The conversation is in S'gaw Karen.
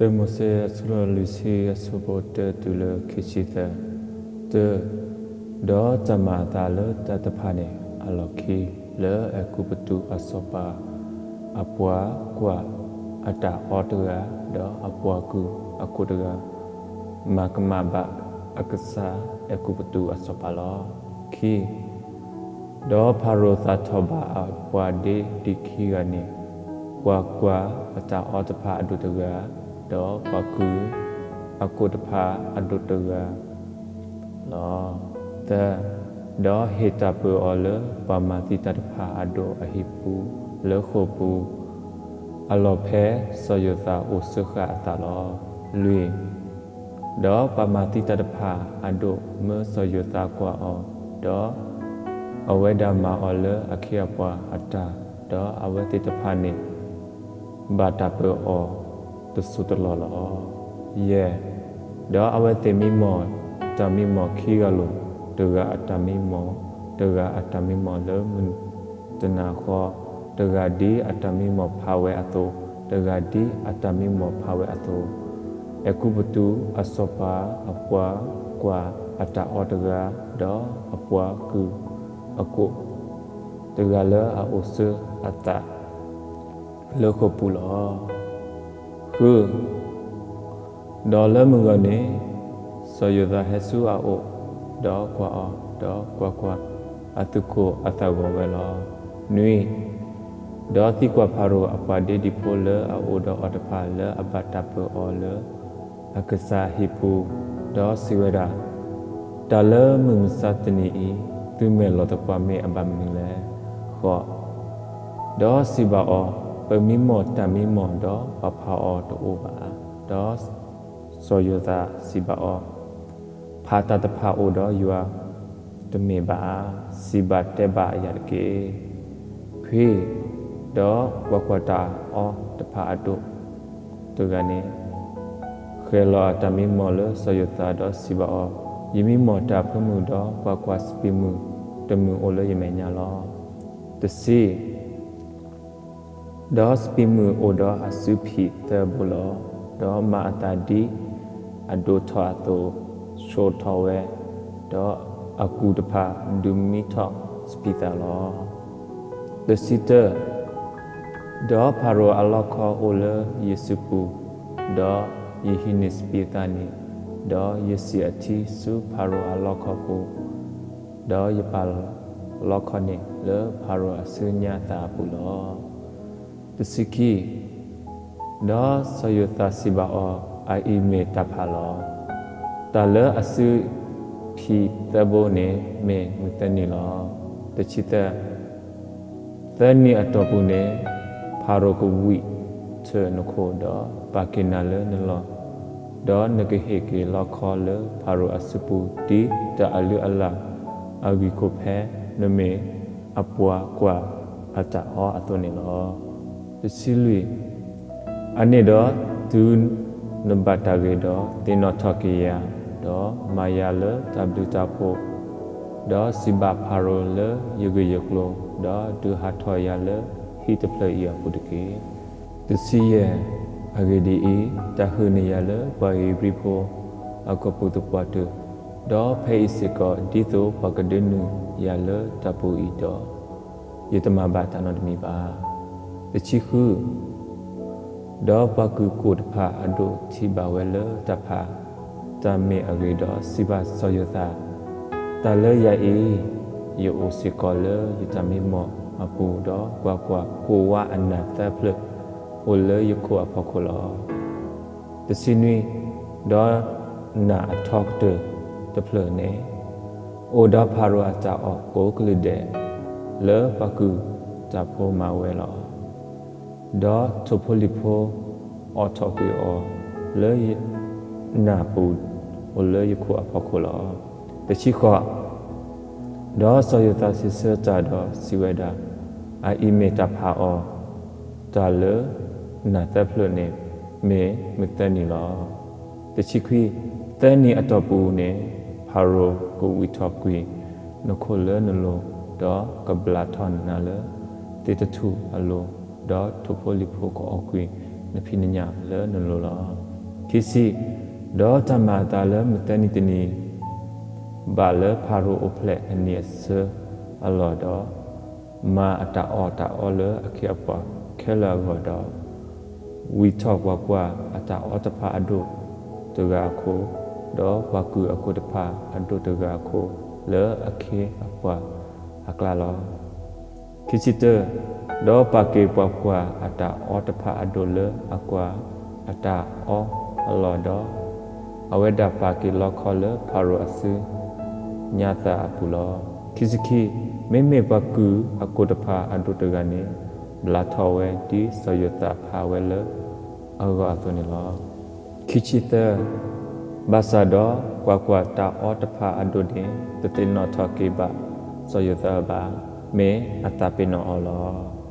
တၢမိၤၡ့ အဆၢလွံၢ်ဆံ အဆၢဖိတၢတုၤလၢခံဆံသၢ. တၢ, ဒီးတၢ်မၤအသးလၢတၢ်တဖၣ်န့ၣ်အလီၢ်ခံ, လၢအဲၤကူပတူးအစီၤပၤအပှၤကွၢ်အတၢ်အီတဂၤ, ဒီးအပှၤကုၢ်အကိးတဂၤ, မၤကမၣ်ဘၣ်အကစၢ်အဲၤကူပတူးအစီၤပၤလီၤ. ခံ, ဒီးဖၤရိၤသးထီၣ်ဘၣ်အပှၤဒ့ဒံၣ်ခံဂၤန့ၣ်, ပှၤကွၢ်အတၢ်အီတဖၣ်အဒိၣ်တဂၤ, ဒီးပှၤကုၢ်အကိးတဖၣ်အဒိၣ်တဂၤလီၤ. သၢ, ဒီးဟ့ၣ်တၢ်ပၢအီၤလၢပှၤမၤသံတၢ်တဖၣ်အဒိၣ်အဟံၣ်ပူၤလၢဃိာ်ပူၤအလီၢ် ဖဲစီၤယိၤသးအိၣ်စၢဃာ်အသးလီၤ. လွံၢ်, ဒီးပှၤမၤသံတၢ်တဖၣ်အဒိၣ်မၢစီၤယိၤသးကွၢ်အီၤ, ဒီးအဝဲဒၣ်မၤအီၤလၢအခ့အပှၤအတၢ်, ဒီးအဝဲသ့ၣ်တဖၣ်န့ၣ် ဘၣ်တၢ်ပၢအီၤတစိၢ်တလီၢ်လီၤ. ယဲၢ်, ဒီးအဝဲသ့ၣ်မံမီၢ်တၢ်မံမီၢ်ခံဂၤလိာ်, တဂၤအတၢ်မံမီၢ်, တဂၤအတၢ်မံမီၢ်လၢမုၢ်တနၤဃီ, တဂၤဒ်အတၢ်မံမီၢ်ဖးဝဲအသိး, တဂၤဒ်အတၢ်မံမီၢ်ဖးဝဲအသိး, အဲၤကူပတူးအစီၤပၤအပှၤကွၢ်အတၢ်အီတဂၤ, ဒီးအပှၤကုၢ်အကိးတဂၤလၢအအိၣ်စၢအသး လၢဃိာ်ပူၤလီၤ. ဃု, ဒီးလၢမုၢ်ဂီၤန့ၣ် စီၤယိၤသးဟဲဆူအအိၣ်, ဒီးကွၢ်အီၤ, ဒီးကွၢ်ကွၢ်, အသူၣ်ကိၢ်အသးဂီၤဝဲလီၤ. နွံ, ဒီးသံကွၢ်ဖၤရိၤအပှၤဒ့ဒံၣ်ဖိလၢအအိၣ်ဒီးအီၤတဖၣ်လၢအဘၣ်တၢ်ပၢအီၤလၢ အကစၢ်ဟံၣ်ပူၤ, ဒီးစံးဝဲဒၣ်, တၢ်လၢမုၢ်မဆါတနံၤအံၤ သုမဲာ်လီၤသပှၢ်မ့ၢ်အဘၣ်မနုၤလဲၣ်. ဃိး, ဒီးစံးဘၣ်အီၤ, ပမံမီၢ်တၢ်မံမီၢ်ဒီးပဖးအီၤတအိၣ်ဘၣ်ဧါ. ဒီးစီၤယိၤသးစံးဘၣ်အီၤ, ဖးတၢ်တဖၣ်အိၣ်ဒီးယွၤတမ့ၢ်ဘၣ်ဧါ, စံးဘၣ်တဲဘၣ်ယၤတက့ၢ်. ခွံ, ဒီးကွၢ်ကွၢ်, တၢ်အီတဖၣ်အဒိၣ်တဂၤန့ၣ် ဃဲၤလီၤအတၢ်မံမီၢ်လၢစီၤယိၤသး, ဒီးစံးဘၣ်အီၤ, ယမံမီၢ်တၢ်အဖၢမုၢ်, ဒီးကွၢ်ကွၢ်, စပံးမုၢ်တမုၢ်အိၣ်လၢယမဲာ်ညါလီၤ. တဆံ, ဒီးစပံးမုၢ်အိၣ်ဒီးအစုဖံးသၢဘိလီၤ. ဒီးမၤအသးဒ်အဒိၣ်ထီၣ်အသိး, ဆှိးထီၣ်ဝဲ, ဒီးအကူၣ်တဖၣ်ဒုးမံထီၣ်စပံးသၣ်လီၤ. တဆံတၢ, ဒီးဖၤရိၤအလီၢ်ခီအိၣ်လၢယစုပူၤ, ဒီးယဟံးန့ၢ်စပံးသၣ်န့ၣ်, ဒီးယစံၣ်အထံဆူဖၤရိၤအလီၢ်ခီပူၤ, ဒီးယပာ်လီခီန့ၣ်လၢဖၤရိၤအစုညါသၣ်အပူၤလီၤ. တဆံခံ, ဒီးစီၤယိၤသးစံးဘၣ်အီၤ, အအံၤမ့ၢ်တၢ်ဖးလီၤ. တၢ်လၢအစုဖံးသၢဘိန့ၣ် မ့ၢ်မုၢ်သၢနံၤလီၤ. တဆံသၢ, သၢနံၤအတီၢ်ပူၤန့ၣ် ဖၤရိၤကဝံၣ်ထၢၣ်နခိၣ်, ဒီးပာ်က့ၤနၤလၢနလီၢ်, ဒီးနကဟ့ၣ်က့ၤလီခီလၢဖၤရိၤအစုပူၤ ဒ်တၢ်အလုၢ်အလၢ်အဂ့ၢ်ခိၣ် ဖဲနမ့ၢ်အပှၤကွၢ်အတၢ်အီအသိးန့ၣ်လီၤ. တဆံလွံၢ်, အန့ၣ်ဒီးတုၤနဘၣ်တၢ်ဂ့ၤဒီး သ့ၣ်နီၣ်ထီၣ်က့ၤယၤ, ဒီးမၤယၤလၢတၢ်ဘျုးတၢ်ဖှိၣ်, ဒီးစံးဘၣ်ဖၤရိၤလၢယဂ့ၢ်ယကျိၤ, ဒီးဒုးဟးထီၣ်ယၤလၢဟံၣ်တဖျၢၣ်အံၤအပူၤတက့ၢ်. တဆံယဲၢ်, အဂ့ၢ်ဒ်အံၤ, တၢ်ဟုၣ်န့ၢ်ယၤလၢပှၤဧ့ၤဘြံၤဖိအကပိာ်သပှၢ်တၢၢ်, ဒီးဖဲအံၤစ့ၢ်ကီး ဒ်သိးပှၤကဒုးနုာ်ယၤလၢတၢ်ပူၤအံၤဒီး, ယတမၤဘၣ်တၢ်နီတမံၤဘၣ်. တဆံဃု, ဒီးပှၤကုၢ်ကိၣ်တဖၣ်အဒိၣ်ထံၣ်ဘၣ်ဝဲလၢတၢ်ဖးတၢ်မ့ၢ်အဂ့ၢ်ဒီး စံးဘၣ်စီၤယိၤသး, တၢ်လၢယၤအံၤ, ယအိၣ်စ့ၢ်ကီးလၢယတၢ်မံမီၢ်အပူၤ, ဒီးကွၢ်ကွၢ်, ကိၣ်ဝါအနၢ်သၢဖျၢၣ်အိၣ်လၢယခိၣ်အဖီခိၣ်လီၤ. တဆံနွံ, ဒီးနၢ်အထီကတၢၢ်တဖျၢၣ်န့ၣ် အိၣ်ဒီးဖၤရိၤအတၢ်အီၣ်ကိးကလုာ်ဒဲး လၢပှၤကုၢ်တၢ်ဖိမၤဝဲလီၤ. ဒီးထိၣ်ဖိလံၣ်ဖိအိးထီၣ်ကွံာ်အီၤလၢနၢ်ပူၤ အိၣ်လၢယခိၣ်အဖီခိၣ်လီၤ. တဆံဃိး, ဒီးစီၤယိၤသးစံးဆၢတၢ်ဒီးစံးဝဲဒၣ်, အအံၤမ့ၢ်တၢ်ဖးအီၤ, တၢ်လၢနၢ်သၢဖျၢၣ်န့ၣ် မ့ၢ်မုၢ်သၢနံၤလီၤ. တဆံခွံ, သၢနံၤအတီၢ်ပူၤန့ၣ် ဖၤရိၤကဝံၣ်ထီၣ်ကွံာ်နခိၣ်လၢနလိၤ, ဒီးကဘျးထီၣ်နၤလၢသ့ၣ်တထူၣ်အလိၤ, ဒီးထိၣ်ဖိလံၣ်ဖိကအီၣ်ကွံာ်နဖံးနညၣ်လၢနလိၤလီၤ. ခံဆံ, ဒီးတၢ်မၤအသးလၢမုၢ်သၢနံၤတနံၤ ဘၣ်လၢဖၤရိၤအိၣ်ဖျဲၣ်အနံၤအဆၢအလီၢ်ဒီး, မၤအတၢ်အီၣ်တၢ်အီလၢအခ့အပှၤခဲလၢာ်အဂီၢ်ဒီး, ဝံၢ်ထီၣ်ပှၤကွၢ်အတၢ်အီတဖၣ်အဒိၣ်တဂၤအခိၣ်, ဒီးပှၤကုၢ်အခိၣ်တဖၣ်အဒိၣ်တဂၤအခိၣ်လၢအခ့အပှၤအကျါလီၤ. ခံဆံတၢ, ဒီးပာ်က့ၤပှၤကွၢ်အတၢ်အီတဖၣ်အဒိၣ်လၢအကွၢ်အတၢ်အီအလီၢ်ဒီး, အဝဲဒၣ်ပာ်က့ၤလီခီလၢဖၤရိၤအစုညါသၣ်အပူၤလီၤ. ခံဆံခံ, မ့မ့ၢ်ပှၤကုၢ်အခိၣ်တဖၣ်အဒိၣ်တဂၤန့ၣ်, ဘျးထီၣ်ဝဲဒ်စီၤယိၤသးဖးဝဲလၢအဂီၢ်အသိးန့ၣ်လီၤ. ခံဆံသၢ, ဘၣ်ဆၣ်ဒီးကွၢ်ကွၢ်, တၢ်အီတဖၣ်အဒိၣ်န့ၣ် တသ့ၣ်နီၣ်ထီၣ်က့ၤဘၣ်စီၤယိၤသးဘၣ်, မ့ၢ်အသးပ့ၤနီၣ်အီၤလီၤ.